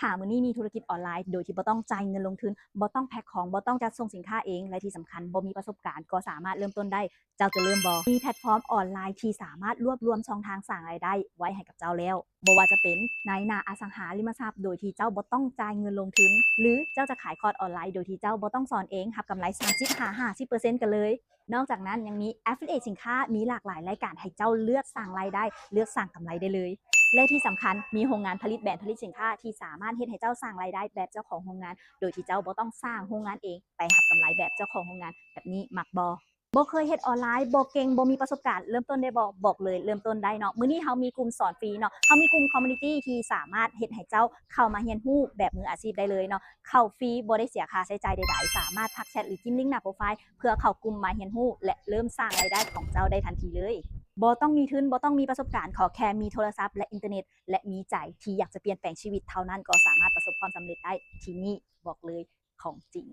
ຖ້າມື້ນີ້ມີທຸລະກິດອອນລາຍໂດຍທີ່ບໍ່ຕ້ອງຈ່າຍເງິນລົງທຶນ, ບໍ່ຕ້ອງແພັກຂອງ, ບໍ່ຕ້ອງຈັດສົ່ງສິນຄ້າເອງ ແລະ ທີ່ສຳຄັນບໍ່ມີປະສົບການ ກໍສາມາດເລີ່ມຕົ້ນໄດ້. ເຈົ້າຈະເລີ່ມບໍ່? ມີແພລດຟອມອອນລາຍທີ່ສາມາດລວບລວມຊ່ອງທາງສ້າງລາຍໄດ້ໄວ້ໃຫ້ກັບເຈົ້າແລ້ວ. ບໍ່ວ່າຈະເປັນນາຍໜ້າອະສັງຫາລິມະຊັບໂດຍທີ່ເຈົ້າບໍ່ຕ້ອງຈ່າຍເງິນລົງທຶນ, ຫຼື ເຈົ້າຈະຂາຍຄອດອອນລາຍໂດຍທີ່ເຈົ້າບໍ່ຕ້ອງສອນເອງ, ຮັບກຳໄລສາມສິບຫາຫ້າສິບເປີເຊັນກັນເລີຍ. ນອກຈາກນັ້ນຍັງມີ affiliate ສິນຄ້າ ມີຫຼາກຫຼາຍລາຍການໃຫ້ເຈົ້າເລືອກສ້າງລາຍໄດ້, ເລືອກສ້າງກຳໄລໄດ້ເລີຍ. ແລະ ທີ່ສຳຄັນ ມີໂຮງງານຜະລິດແບຣນຜະລິດສິນຄ້າທີ່ສາມາດເຮັດໃຫ້ເຈົ້າສ້າງລາຍໄດ້ແບບເຈົ້າຂອງໂຮງງານ ໂດຍທີ່ເຈົ້າບໍ່ຕ້ອງສ້າງໂຮງງານເອງ, ໄປຮັບກຳໄລແບບເຈົ້າຂອງໂຮງງານ. ແບບນີ້ມັກບໍ່? ບໍ່ເຄີຍເຮັດອອນລາຍ, ບໍ່ເກັ່ງ, ບໍ່ມີປະສົບການ, ເລີ່ມຕົ້ນໄດ້ບໍ່? ບອກເລີຍ, ເລີ່ມຕົ້ນໄດ້ເນາະ. ມື້ນີ້ເຮົາມີກຸ່ມສອນຟຣີເນາະ, ເຮົາມີກຸ່ມ community ທີ່ສາມາດເຮັດໃຫ້ເຈົ້າເຂົ້າມາຮຽນຮູ້ແບບມືອາຊີບໄດ້ເລີຍເນາະ. ເຂົ້າຟຣີ ບໍ່ໄດ້ເສຍຄ່າໃຊ້ຈ່າຍໃດໆ, ສາມາດທັກແຊັດ ຫຼື ຈິ້ມລິ້ງໜ້າໂປຣໄຟລ໌ ເພື່ອເຂົ້າກຸ່ມມາຮຽນຮູ້ ແລະ ເລີ່ມສ້າງລາຍໄດ້ຂອງເຈົ້າໄດ້ທັນທີເລີຍ. ບໍ່ຕ້ອງມີທຶນ, ບໍ່ຕ້ອງມີປະສົບການ, ຂໍແຄ່ມີໂທລະສັບ ແລະ ອິນເຕີເນັດ ແລະ ມີໃຈທີ່ຢາກຈະປ່ຽນແປງຊີວິດເທົ່ານັ້ນ ກໍສາມາດປະສົບຄວາມສຳເລັດໄດ້. ທີ່ນີ້ບອກເລີຍ, ຂອງຈິງ.